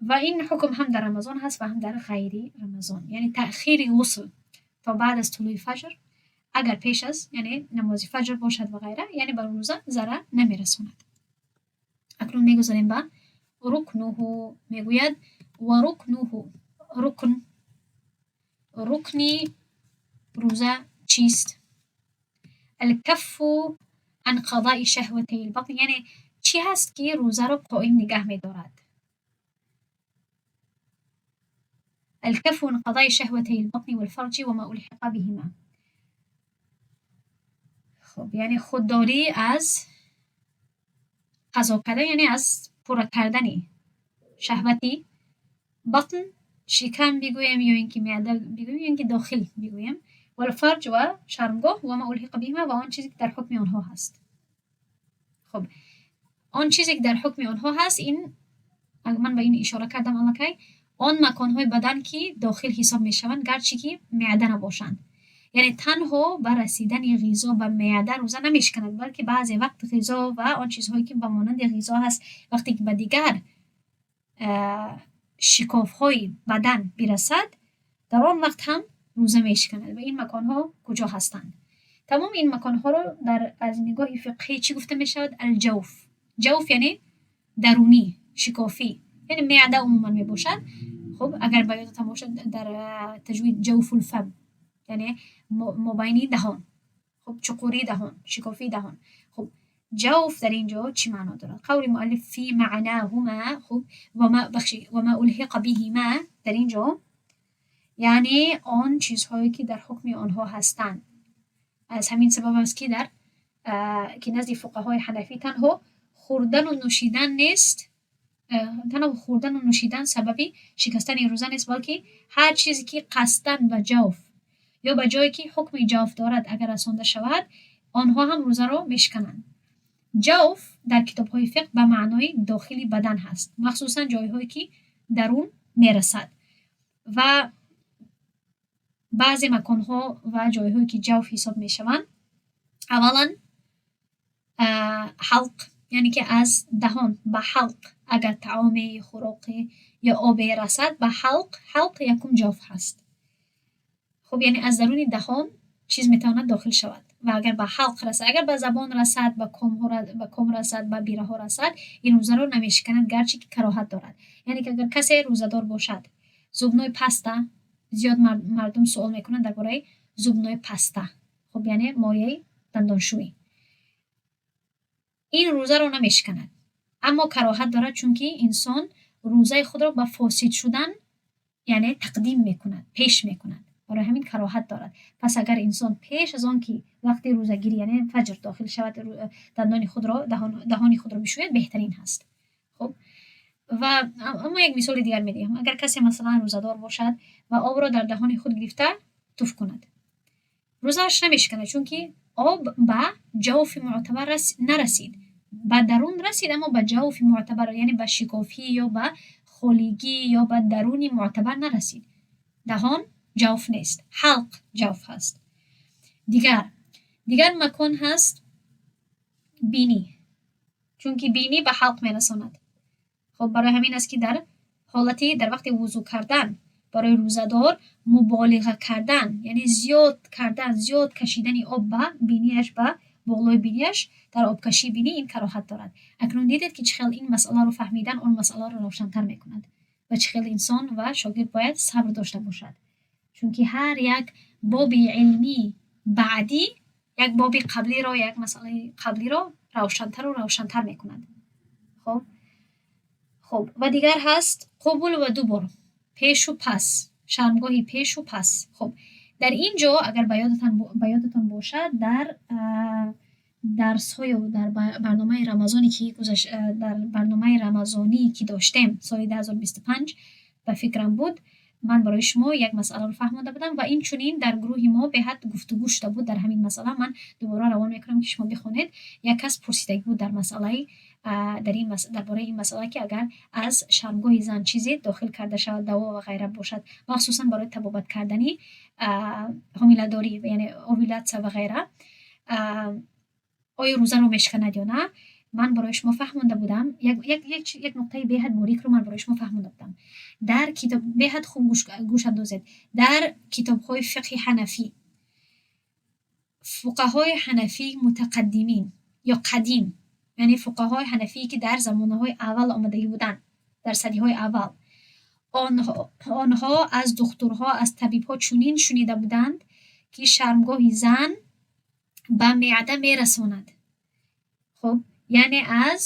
Ва ин ҳукм ҳам дар Рамазон ҳаст ва ҳам дар ғайри Рамазон. Яъне таъхири ғусл то баъд аз тулӯи фаҷр, агар пеш аз яъне намози фаҷр бошад ва ғайра, яъне ба рӯза зарар намерасонад. Акнун мегузарем ба рукнуҳу. Мегӯяд: ва рукнуҳу, рукн, рукни рӯза чист? Алкаффу ан қазои шаҳватайи лбатн, яъне чӣ ҳаст, ки рӯзаро қоим нигаҳ медорад? Алкаффу ан қазои шаҳватайи лбатни валфарҷи ва ма улҳиқа биҳима. Хуб, яъне худдорӣ аз қазо кардан, яъне аз пурра кардани шаҳвати батн, шикам бигӯем ё ин ки меъда бигӯем ё ин ки дохил бигӯем, валфарҷ ва шармгоҳ, ва ма улҳиқа биҳима, ва он чизе, ки дар ҳукми онҳо ҳаст. Хуб, он чизе, ки дар ҳукми онҳо ҳаст, ин ман ба ин ишора кардам аллакай, он маконҳои бадан, ки дохил ҳисоб мешаванд, гарчи ки меъда набошанд. Яъне танҳо ба расидани ғизо ба меъда рӯза намешиканад, балки баъзе вақт ғизо ва он чизҳое, ки ба монанди ғизо ҳаст, вақте ки ба дигар шикофҳои бадан бирасад, дар он вақт ҳам рӯза мешиканад. Ва ин маконҳо куҷо ҳастанд? Тамоми ин маконҳоро дар аз нигоҳи фиқҳӣ чӣ гуфта мешавад? Алҷавф. Ҷавф яъне дарунӣ, шикофӣ, яъне меъда умуман мебошад. Хуб, агар ба ёдатон бошад, дар таҷвид ҷавфулфам, яъне мобайни даҳон, хуб, чуқурии даҳон, шикофии даҳон. Хуб, ҷавф дар ин ҷо чӣ маъно дорад? Қавли муаллиф фи маънаҳума, хуб, бахши, ва ма улҳиқа биҳима дар ин ҷо яъне он чизҳое, ки дар ҳукми онҳо ҳастанд. Аз ҳамин сабаб аст, ки дар ки назди фуқаҳои ҳанафӣ танҳо хӯрдану нӯшидан нест, танҳо хӯрдану нӯшидан сабаби шикастани рӯза нест, балки ҳар чизе, ки қасдан ба ҷавф ё ба ҷое, ки ҳукми ҷавф дорад, агар расонда шавад, онҳо ҳам рӯзаро мешикананд. Ҷавф дар китобҳои фиқҳ ба маънои дохили бадан ҳаст, махсусан ҷойҳое, ки дарун мерасад. Ва баъзе маконҳо ва ҷойҳое, ки ҷавф ҳисоб мешаванд, аввалан, ҳалқ, яъне ки аз даҳон ба ҳалқ агар таоме, хӯроке ё обе расад ба ҳалқ, ҳалқ якум ҷавф ҳаст. Хуб, яъне аз даруни даҳон чиз метавонад дохил шавад ва агар ба ҳалқ расад, агар ба забон расад, ба ком расад, ба бираҳо расад, ин рӯзаро намешиканад, гарчи ки кароҳат дорад. Яъне ки агар касе рӯзадор бошад, зубной паста, зиёд мардум суол мекунанд дар бораи зубной паста, хуб, яъне моеи дандоншӯӣ. Ин рӯзаро намешиканад, аммо кароҳат дорад, чунки инсон рӯзаи худро ба фосид шудан, яъне тақдим мекунад, пеш мекунад. Барои ҳамин кароҳат дорад. Пас агар инсон пеш аз он ки вақти рӯзагирӣ, яъне фаҷр дохил шавад, дандони худро, даҳони худро бишӯяд, беҳтарин ҳаст. Хуб, ва аммо як мисоли дигар медиҳам. Агар касе, масалан, рӯзадор бошад ва обро дар даҳони худ гирифта туф кунад, рӯзааш намешиканад, чунки об ба ҷавфи мӯътабар нарасид. Ба дарун расид, аммо ба ҷавфи мӯътабар, яъне ба шикофӣ ё ба холигӣ ё ба даруни мӯътабар нарасид. Даҳон ҷавф нест, ҳалқ ҷавф ҳаст. Дигар макон ҳаст бинӣ, чунки бинӣ ба ҳалқ мерасонад. Хуб, барои ҳамин аст, ки дар ҳолати дар вақти вузӯ кардан барои рӯзадор муболиға кардан, яъне зиёд кардан, зиёд кашидани об ба бинияш, ба болои бинияш, дар обкашии бинӣ ин кароҳат дорад. Акнун дидед, ки чӣ хел ин масъаларо фаҳмидан он масъаларо равшантар мекунад ва чӣ хел инсон ва шогирд бояд сабр дошта бошад. Чунки ҳар як боби илмии баъдӣ як боби қаблиро, як масъалаи қаблиро равшантару равшантар мекунад. Хуб, ва дигар ҳаст қубул ва дубур, пешу пас, шармгоҳи пешу пас. Хуб, дар ин ҷо агар ба ёдатон бошад, дар дарсҳою дар барномаи рамазоне ки гузашт, дар барномаи рамазонӣ ки доштем соли 2025, ба фикрам буд, ман барои шумо як масъаларо фаҳмонда будам ва инчунин дар гурӯҳи мо беҳад гуфтугӯ шуда буд дар ҳамин масъала. Ман дубора равон мекунам, ки шумо бихонед. Як кас пурсидагӣ буд дар бораи ин масъала, ки агар аз шармгоҳи зан чизе дохил карда шавад, даво ва ғайра бошад, махсусан барои табобат кардани ҳомиладорӣ, яъне овулятсия ва ғайра, оё рӯзаро мешиканад ё на. Ман барои шумо фаҳмонда будам, як нуқтаи беҳад борикро ман барои шумо фаҳмонда будам. Дар китоб беҳад хуб гӯш андозед. Дар китобҳои фиқҳи ҳанафӣ, фуқаҳои ҳанафии мутақаддимин ё қадим, яъне фуқаҳои ҳанафие, ки дар замонаҳои аввал омадагӣ буданд, дар садиҳои аввал, онҳо аз духтурҳо, аз табибҳо чунин шунида буданд, ки шармгоҳи зан ба меъда мерасонад. Хуб, яъне аз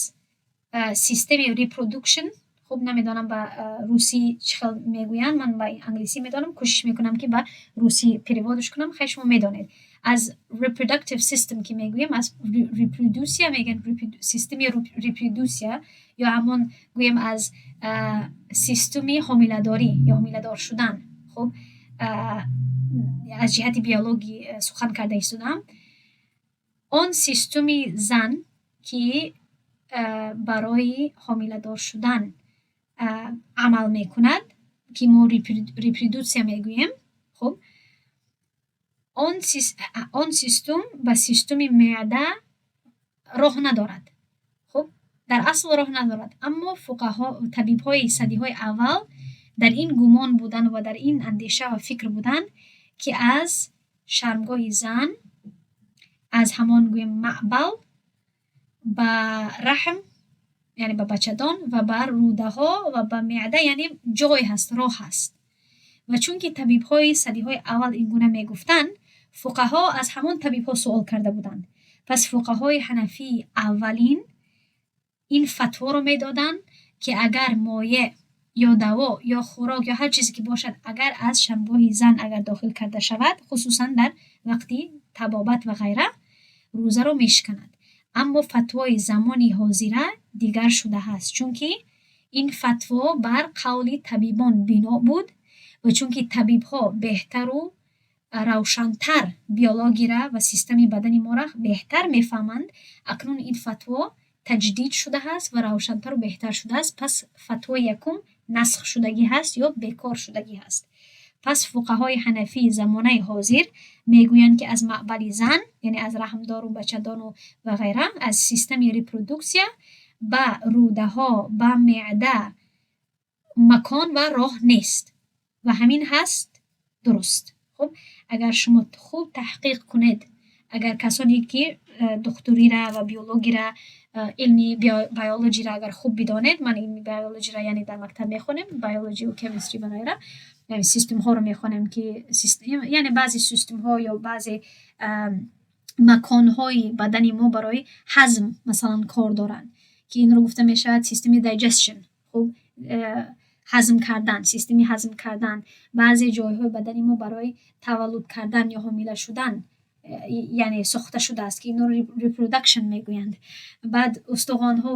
системи reproduction. Хуб, намедонам, ба русӣ чӣ хел мегӯянд, ман ба англисӣ медонам, кӯшиш мекунам, ки ба русӣ перевод ш кунам. Хай, шумо медонед, аз reproductive system ки мегӯем, аз репродукция мегӯянд, системи репродукция ё ҳамон гӯем аз системи ҳомиладорӣ ё ҳомиладор шудан. Хуб, аз ҷиҳати биологӣ сухан карда истодам. Он системи зан, ки барои ҳомиладор шудан амал мекунад, ки мо репродукция мегӯем, хуб, он систем ба системи меъда роҳ надорад. Хуб, дар асл роҳ надорад, аммо фуқаҳо, табибҳои садиҳои аввал дар ин гумон буданд ва дар ин андеша ва фикр буданд, ки аз шармгоҳи зан, аз ҳамон гӯем маъбал ба раҳм, яъне ба бачадон ва ба рӯдаҳо ва ба меъда, яъне ҷой ҳаст, роҳ ҳаст. Ва чунки табибҳои садиҳои аввал ин гуна мегуфтанд, фуқаҳо аз ҳамон табибҳо суол карда буданд. Пас фуқаҳои ҳанафии аввалин ин фатворо медоданд, ки агар моеъ ё даво ё хӯрок ё ҳар чизе ки бошад, агар аз шармгоҳи зан агар дохил карда шавад, хусусан дар вақти табобат ва ғайра, рӯзаро мешиканад. Аммо фатвои замони ҳозира дигар шудааст, чунки ин фатво бар қавли табибон бино буд ва чунки табибҳо беҳтару Равшантар биологияра ва системаи бадани моро беҳтар мефаҳманд, акнун ин фатво таҷдид шудааст ва равшантару беҳтар шудааст. Пас фатвои якум насх шудагӣ ҳаст ё бекор шудагӣ ҳаст. Пас фуқаҳои ҳанафии замонаи ҳозир мегӯянд, ки аз маъбали зан, яъне аз раҳмдору бачадону ва ғайра, аз системаи репродуксия ба рӯдаҳо, ба меъда макон ва роҳ нест. Ва ҳамин ҳаст дуруст. Хуб, агар шумо хуб таҳқиқ кунед, агар касоне ки духтурира ва биологияра, илми биологияра агар хуб бидонед, ман илми биологияра, яъне дар мактаб мехонем, биологию chemistry ва ғайра, яъне системҳоро мехонем, ки яъне баъзе системҳо ё баъзе маконҳои бадани мо барои ҳазм, масалан, кор доранд, ки инро гуфта мешавад системаи digestion. Хуб, ҳазм кардан, системаи ҳазм кардан. Баъзе ҷойҳои бадани мо барои таваллуд кардан ё ҳомила шудан, яъне сохта шудааст, ки инро reproduction мегӯянд. Баъд устухонҳо,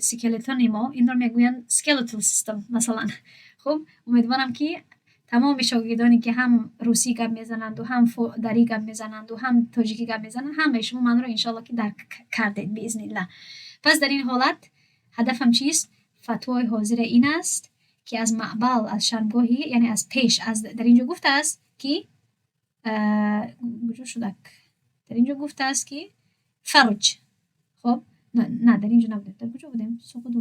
скелетони мо, инро мегӯянд skeletal system, масалан. Хуб, умедворам, ки тамоми шогирдоне, ки ҳам русӣ гап мезананду, ҳам дарӣ гап мезананду, ҳам тоҷикӣ гап мезананд, ҳамаи шумо манро, иншоалло, ки дарк кардед, биизниллаҳ. Пас дар ин ҳолат ҳадафам чист? Фатвои ҳозира ин аст, ки аз маъбал, аз шармгоҳи, яъне аз пеш, аз дар ин ҷо гуфтааст, ки куҷо шудак, дар ин ҷо гуфтааст, ки фарҷ. Хуб, на, дар ин ҷо набудем. Дар куҷо будем? Суқут.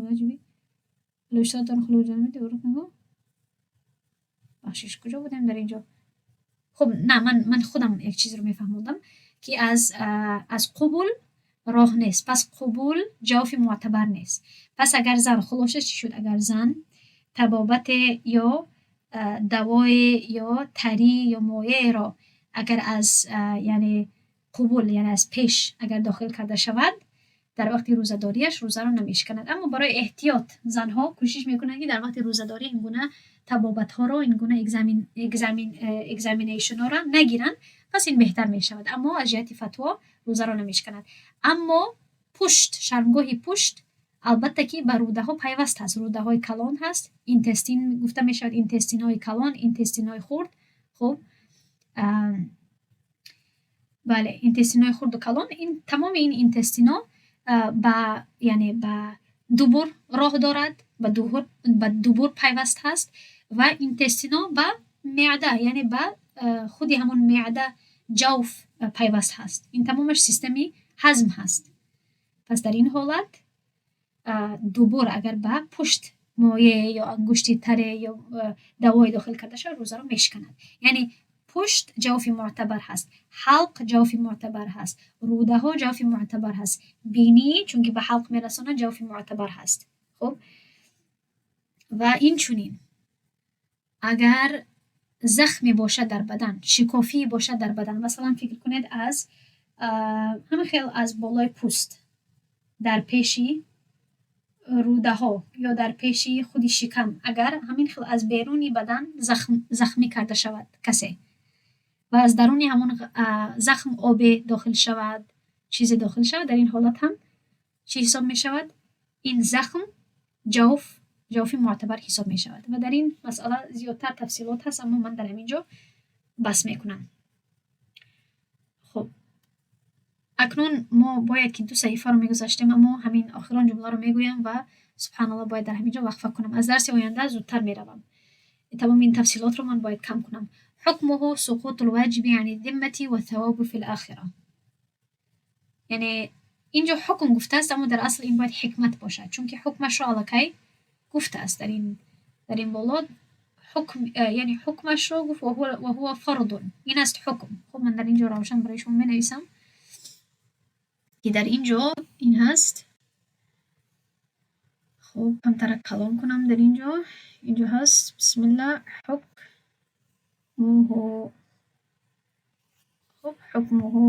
Бахшиш, куҷо будем дар ин ҷо? Хуб, на, ман худам як чизро мефаҳмондам, ки аз қубул роҳ нест. Пас қубул ҷавфи муътабар нест. Пас агар зан, хулоса чӣ шуд? Агар зан табобате ё давое ё тарӣ ё моеъро агар аз, яъне қубул, яъне аз пеш агар дохил карда шавад, дар вақти рӯзадориаш рӯзаро намешиканад. Аммо барои эҳтиёт занҳо кӯшиш мекунанд, ки дар вақти рӯзадорӣ ин гуна табобатҳоро, ин гуна экзаминейшнҳоро нагиранд, пас ин беҳтар мешавад. Аммо аз ҷиҳати фатво рӯзаро намешиканад. Аммо пушт, шармгоҳи пушт, албатта, ки ба рӯдаҳо пайваст ҳаст. Рӯдаҳои калон ҳаст, intestine гуфта мешавад, intestine ҳои калон, intestine ҳои хурд. Хуб, бале, intestine ҳои хурду калон. Ин тамоми ин intestine ҳо ба, яъне ба дубур роҳ дорад, ба дубур пайваст ҳаст ва intestine ҳо ба меъда, яъне ба худи ҳамон меъда, ҷавф пайваст ҳаст. Ин тамомаш системаи ҳазм ҳаст. Пас дар ин ҳолат дубур агар ба пушт моеъ ё ангушти таре ё давое дохил карда шавад, рӯзаро мешиканад. Яъне пушт ҷавфи муътабар ҳаст, ҳалқ ҷавфи муътабар ҳаст, рӯдаҳо ҷавфи муътабар ҳаст, бинӣ, чунки ба ҳалқ мерасонад, ҷавфи муътабар ҳаст. Хуб, ва инчунин агар захме бошад дар бадан, шикофие бошад дар бадан, масалан, фикр кунед, аз ҳамин хел аз болои пӯст дар пеши рӯдаҳо ё дар пеши худи шикам, агар ҳамин хел аз беруни бадан захмӣ карда шавад касе ва аз даруни ҳамон захм обе дохил шавад, чизе дохил шавад, дар ин ҳолат ҳам чӣ ҳисоб мешавад? Ин захм ҷавфи муътабар ҳисоб мешавад. Ва дар ин масъала зиёдтар тафсилот ҳаст, аммо ман дар ҳамин ҷо бас мекунам. Хуб, акнун мо бояд ки ду саҳифаро мегузаштем, аммо ҳамин охирон ҷумларо мегӯям ва, субҳаналлоҳ, бояд дар ҳамин ҷо вақфа кунам. Аз дарси оянда зудтар меравам. Тамоми ин тафсилотро ман бояд кам кунам. Ҳукмуҳу суқутул воҷиби ани зиммати ва савобу фил охира. Яъне инҷо ҳукм гуфтааст, аммо дар асл ин бояд ҳикмат бошад, чунки ҳукмашро аллакай гуфтааст дар ин боло. Ҳукм, яъне ҳукмашро гуфт, ва ҳува фардун. Ин аст ҳукм. Хуб, ман дар инҷо равшан барои шумо менависам, ки дар ин ҷо ин ҳаст. Хуб, камтарак калон кунам дар ин ҷо. Инҷо ҳаст, бисмилла, ҳукмуҳу. Хуб, ҳукмуҳу.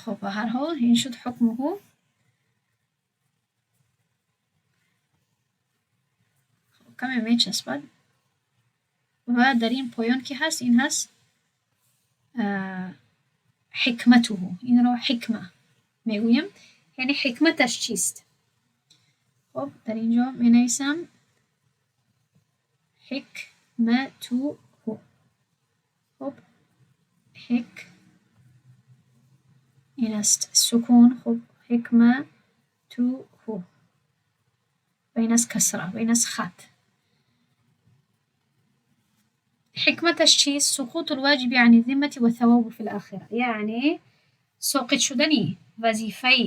Хуб, ба ҳар ҳол ин шуд ҳукмуҳу. Хуб, каме мечаспад. Ва дар ин поён ки ҳаст, ин ҳаст, ҳикматуҳу. Инро ҳикма мегӯем. Яъне ҳикматаш чист? Хуб, дар ин ҷо менависам ҳикматуҳу. Хуб, ҳик ин аст сукун, хуб, ҳикматуҳу ва ин аст касра, ва ин аст хат. Ҳикматаш чист? Суқуту лвоҷиби ани зиммати ва савобу фил охира. Яъне соқит шудани вазифаи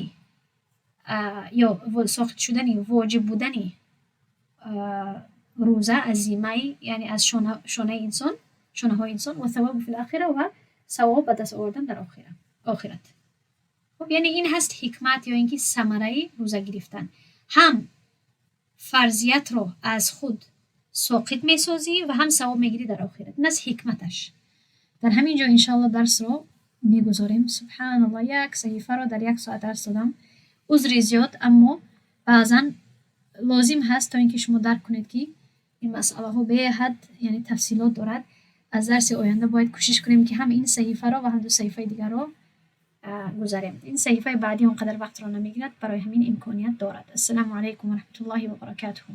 ё соқит шудани воҷиб будани рӯза аз зиммаи, яъне аз шонаи инсон, шонаҳои инсон, ва савобу фил охира, ва савоб ба даст овардан дар охират. Хуб, яъне ин ҳаст ҳикмат ё ин ки самараи рӯза гирифтан. Ҳам фарзиятро аз худ соқит месозӣ ва ҳам савоб мегирӣ дар охират. Ин аст ҳикматаш. Дар ҳамин ҷо иншоаллоҳ дарсро мегузорем. Субҳаналлоҳ, як саҳифаро дар як соат дарс додам. Узри зиёд, аммо баъзан лозим ҳаст, то ин ки шумо дарк кунед, ки ин масъалаҳо беҳад, яъне тафсилот дорад. Аз дарси оянда бояд кӯшиш кунем, ки ҳам ин саҳифаро ва ҳам ду саҳифаи дигарро гузарем. Ин саҳифаи баъдӣ он қадар вақтро намегирад, барои ҳамин имконият дорад. Ассалому алайкум ва раҳматуллоҳи ва баракатуҳу.